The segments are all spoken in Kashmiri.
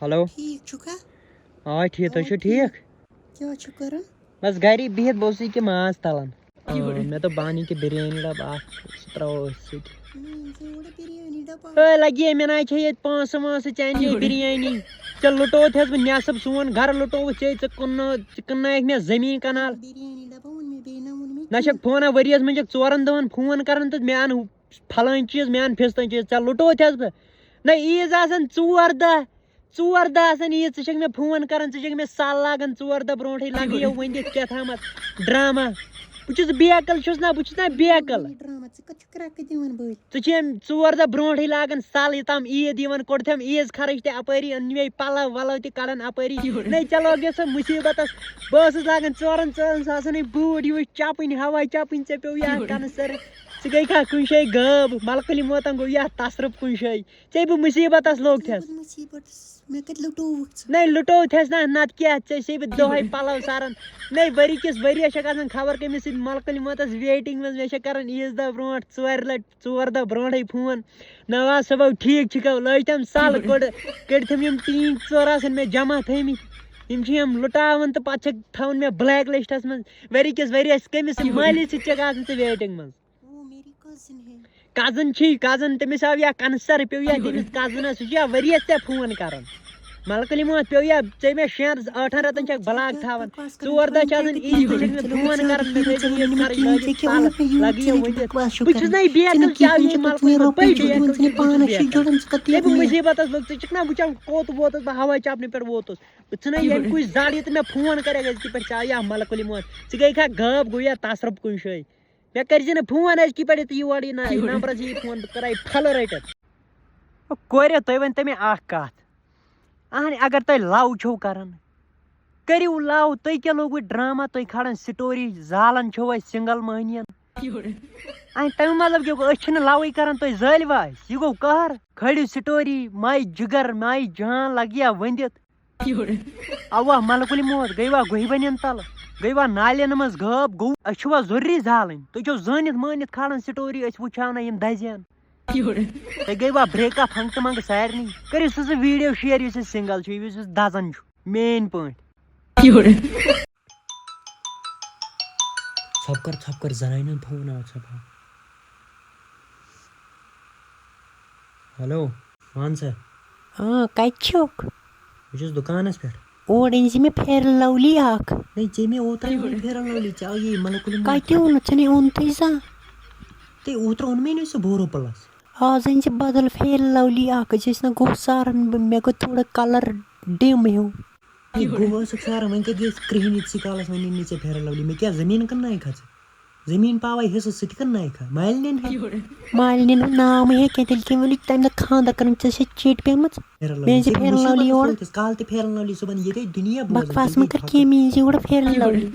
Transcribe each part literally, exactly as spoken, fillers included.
ہیلو۔ ٹھیٖک چھُکھا؟ آ، ٹھیٖک، تُہۍ چھِو ٹھیٖک؟ کیٛاہ چھُ کران؟ بس گری بِہِتھ بہٕ اوسُس ییٚکیٛاہ ماز تَلان۔ آ، مےٚ دوٚپ بہٕ اَنہٕ ییٚکیٛاہ بِریانی ڈَبہٕ اَکھ، سُہ ترٛاوو أتھۍ سۭتۍ۔ مےٚ أنۍ زِ یورٕ بِریانی ڈَبہٕ اَکھ۔ ہے لَگہِ ہے، مےٚ نہ چھے ییٚتہِ پونٛسہٕ وونٛسہٕ، ژےٚ اَنہِ ہے بِریانی۔ ژےٚ لُٹووُتھ ہَس بہٕ نٮ۪صٕب سون گَرٕ لُٹووُتھ ژےٚ، ژٕ کٕننٲو، ژٕ کٕننٲیَکھ مےٚ زٔمیٖن کَنال۔ بِریانی ڈَبہٕ اوٚن مےٚ، بیٚیہِ نہ ووٚن مےٚ نہ چھَکھ کینٛہہ۔ فونہ ؤریَس منٛز چھَکھ ژورَن دۄہَن فون کَران تہٕ مےٚ اَن ہُہ فَلٲنۍ چیٖز، مےٚ اَن فِستٲنۍ چیٖز، ژےٚ لُٹووُتھ ہَس بہٕ۔ نہ عیٖذ آسَن ژور دۄہ، ژور دۄہ آسَن عیٖد، ژٕ چھَکھ مےٚ فون کَران، ژٕ چھَکھ مےٚ سَل لاگان ژور دۄہ برونٛٹھٕے، لَگیو ؤنِتھ کیٛاہ تھامَتھ ڈرٛاما۔ بہٕ چھُس بے عقل، چھُس نہ، بہٕ چھُس نہ بے عقل۔ ڈرٛاما، ژٕ کَتھ چھُکھ کرٛٮ۪کہٕ دِوان بٔلۍ؟ ژٕ چھِ أمۍ ژور دۄہ برونٛٹھٕے لاگان سَل، یوٚتام عیٖد یِوان، کوٚڑتھَم عیٖذ خرٕچ تہِ اَپٲری، أنۍ مےٚ پَلَو وَلَو تہِ کَڑان اَپٲری۔ نَے ژےٚ لوگے سۄ مُصیٖبتَس، بہٕ ٲسٕس لاگان ژورَن ژورَن ساسَن ہٕنٛدۍ بوٗٹھ، یِہوٚے چَپٕنۍ، ہَوا چَپٕنۍ، ژےٚ پیوٚو یَتھ کَنَس سَر، ژٕ گٔیکھا کُنہِ جایہِ غٲب، مَلکہٕ علی موتَن گوٚو یَتھ تصرُف کُنہِ جایہِ۔ ژےٚ بہٕ مُصیٖبتَس لوٚگ تھَس۔ مےٚ کَتہِ لُٹووُکھ ژٕ؟ نَے لُٹوو تھَس نہ، نَتہٕ کیٛاہ، ژےٚ چھے بہٕ دۄہَے پَلَو ساران۔ نَے ؤری کِس ؤریَس چھَکھ آسان خبر کٔمِس سۭتۍ مَلکہٕ علی موتَس waiting منٛز، مےٚ چھےٚ کَران عیٖذ دۄہ برونٛٹھ ژورِ لَٹہِ، ژور دۄہ برونٛٹھٕے فون۔ نہ آ صُبحو ٹھیٖک چھُکھا، لٲج تٔمۍ سَل، کوٚڑ، کٔڑۍ تٔمۍ یِم ٹیٖنٛگۍ ژور آسَن مےٚ جمع تھٲیمٕتۍ، یِم چھِ یِم لُٹاوان تہٕ پَتہٕ چھَکھ تھاوان مےٚ black listَس منٛز۔ ؤری کِس ؤریَس کٔمِس سۭتۍ، مٲلِس سۭتۍ چھَکھ آسان ژٕ waiting منٛز۔ وہ میری کزن ہے۔ کزن چھی، کزن، تٔمِس آو یا کنسر، پیوٚو یا تٔمِس کزنس، سُہ چھُ یا ؤریَس ژےٚ فون کران۔ ملکہٕ علی محمد پیوٚو یا ژےٚ مےٚ شٮ۪ن ٲٹھن رٮ۪تن چھکھ بلاک تھاوان۔ ژور دۄہ چھِ آسان عیٖد، ژٕ چھکھ مےٚ فون کران، مےٚ چھےٚ عیٖد کرٕنۍ، لٲگِو سالس لگی یہِ ؤنِتھ۔ بہٕ چھُس نہ یہِ بے عقل، کیٛاہ یہِ ملکہٕ علی محمد، بے بے عقل چھُس بہٕ، بہٕ چھُس بے عقل۔ ییٚلہِ بہٕ مُصیٖبتس لوٚگ، ژٕ چھکھ نہ وٕچھان کوٚت ووتُس بہٕ، ہوا چپنہِ پٮ۪ٹھ ووتُس۔ بہٕ ژھٕنے ییٚمہِ کُے زڑ یہِ تہٕ مےٚ فون کرے، أزکہِ پٮ۪ٹھ ژےٚ آو یا ملکہٕ علی محمد، ژٕ گٔے کھا غٲب، گوٚو یا تصرف کُنہِ جایہِ۔ مےٚ کٔرۍ زِ نہٕ فون أزکہِ پٮ۪ٹھ، یہِ تور یی نہ، یہِ نمبرس یی فون، بہٕ کرے پھلہٕ رٔٹِتھ۔ او کورِ، تُہۍ ؤنۍ تو مےٚ اکھ کتھ۔ اہنہِ، اگر تُہۍ love چھِو کران، کٔرِو love۔ تُہۍ کیٛاہ لوگوٕ ڈرامہ، تُہۍ کھالان story، زالان چھِو أسۍ single مٔہنِین۔ اہنہِ، تَمیُک مطلب کیٛاہ گوٚو؟ أسۍ چھِنہٕ love کران، تُہۍ زٲلوا أسۍ؟ یہِ گوٚو قہر۔ کھٲلِو story، ماے جگر، ماے جان، لگیا ؤنٛدِتھ۔ اوا، ملکُل موت، گٔے وا گُہہِ بنٮ۪ن تل، گٔے وا نالٮ۪ن منٛز غٲب، گوٚو أسۍ چھِوا ضروٗری زالٕنۍ؟ تُہۍ چھِو زٲنِتھ مٲنِتھ کھالان story، أسۍ وٕچھو نہ یِم دزٮ۪ن۔ تُہۍ گٔے وا break up ہنٛگتہٕ منٛگہٕ سارنٕے؟ کٔرِو سُہ زٕ video share یُس أسۍ single چھُ، یُس أسۍ دزان چھُ، میٲنۍ پٲٹھۍ۔ ژھۄپہٕ کر، ژھۄپہٕ کر، زنانہِ ہُنٛد فون آو، ژھۄپہٕ۔ ہیلو، وَن سا۔ اۭں، کَتہِ چھُکھ؟ بہٕ چھُس دُکانَس پٮ۪ٹھ۔ اور أنۍ زِ مےٚ Fair and Lovely اکھ۔ ہے، ژےٚ مےٚ اوترٕ اوٚن Fair and Lovely، ژےٚ آو یی مطلب کُلہِ منٛز۔ کَتہِ اوٚنُتھ ژےٚ؟ نَے اوٚنتھٕے زانٛہہ۔ تہٕ اوترٕ اوٚن مےٚ نہٕ سُہ بوروپلس۔ آز أنۍ زِ بدل Fair and Lovely اکھ، أسۍ ٲسۍ نہ گوٚو ساران، مےٚ گوٚو تھوڑا colour dim ہیوٗ۔ ہے، گوٚو ٲسٕکھ ساران، وۄنۍ کَتہِ گٔیَس کرٛہِنۍ ییٖتسٕے کالَس، وۄنۍ أنۍ مےٚ ژےٚ Fair and Lovely۔ مےٚ کیٛاہ زٔمیٖن کٕننایہِ کھا ژٕ؟ زٔمیٖن پاوَے حِصَس، سُہ تہِ کٕننایہِ کھا؟ مالِنٮ۪ن ہا؟ مالِنٮ۪ن ہُنٛد ناو مہ ہیٚکہِ کینٛہہ، تیٚلہِ کیٛاہ ؤنِو تَمہِ دۄہ خانٛدر کَرُن، ژےٚ چھےٚ چِٹھۍ پیمٕژ؟ Fair and Lovely۔ مےٚ أنۍ زِ ژےٚ Fair and مُصیٖبت Lovely اوس یورٕ۔ ووتُس، کالہٕ تہِ Fair and Lovely، صُبحن ییٚتے دُنیا بوزان، بکواس ییٚتے مہ کر بکواس۔ کینٛہہ، مےٚ أنۍ زِ یورٕ Fair and Lovely۔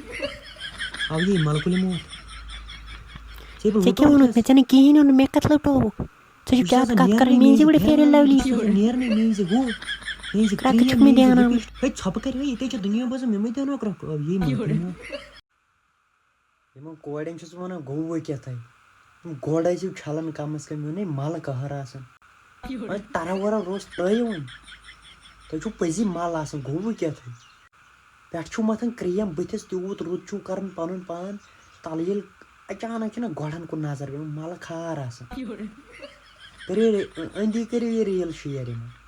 اَوٕ یی ملکُلہِ موت۔ ژےٚ بہٕ ژےٚ کیٛاہ ووٚنُتھ مےٚ؟ ژےٚ نہٕ کِہیٖنۍ ووٚنُتھ، مےٚ کَتھ لَٹووُکھ؟ ژٕ چھُکھ زیادٕ کَتھ کَران، مےٚ أنۍ زِ گۄڈٕ Fair and Lovely۔ نیرنٕے، مےٚ أنۍ زِ ہُہ، مےٚ أنۍ زِ کرٛٮ۪کہٕ cream، چھُکھ مےٚ مےٚ أنۍ زِ دیٛاناوٕنۍ۔ lipstick۔ ہے، ژھۄپہٕ کَر، ہے، ییٚتہِ چھِ دُنیا بوزان، مےٚ مہ دیٛاناوکھ رۄپہٕ، یی مےٚ دُنیا۔ یِمَن کورٮ۪ن چھُس بہٕ وَنان، گوٚو وۄنۍ کیٛاہ تھایہِ؟ یِم گۄڈَے چھِو چھَلان کَمَس کَم، مےٚ ووٚنے مَلہٕ قہر آسان۔ وۄنۍ تَرَو وَرَو روٚس ترٛٲیِو وۄنۍ۔ تۄہہِ چھُو پٔزی مَل آسان، گوٚو وۄنۍ کیٛاہ تھایہِ؟ پٮ۪ٹھٕ چھُو مَتھان cream، بٕتھِس تیوٗت رُت چھُو کَران پَنُن پان، تَلہٕ ییٚلہِ اچانک چھِنہ گۄڈَن کُن نظر پیوان، مَلہٕ خار آسان۔ کٔرِو یہِ، أنٛدی کٔرِو یہِ reel share یِمَن۔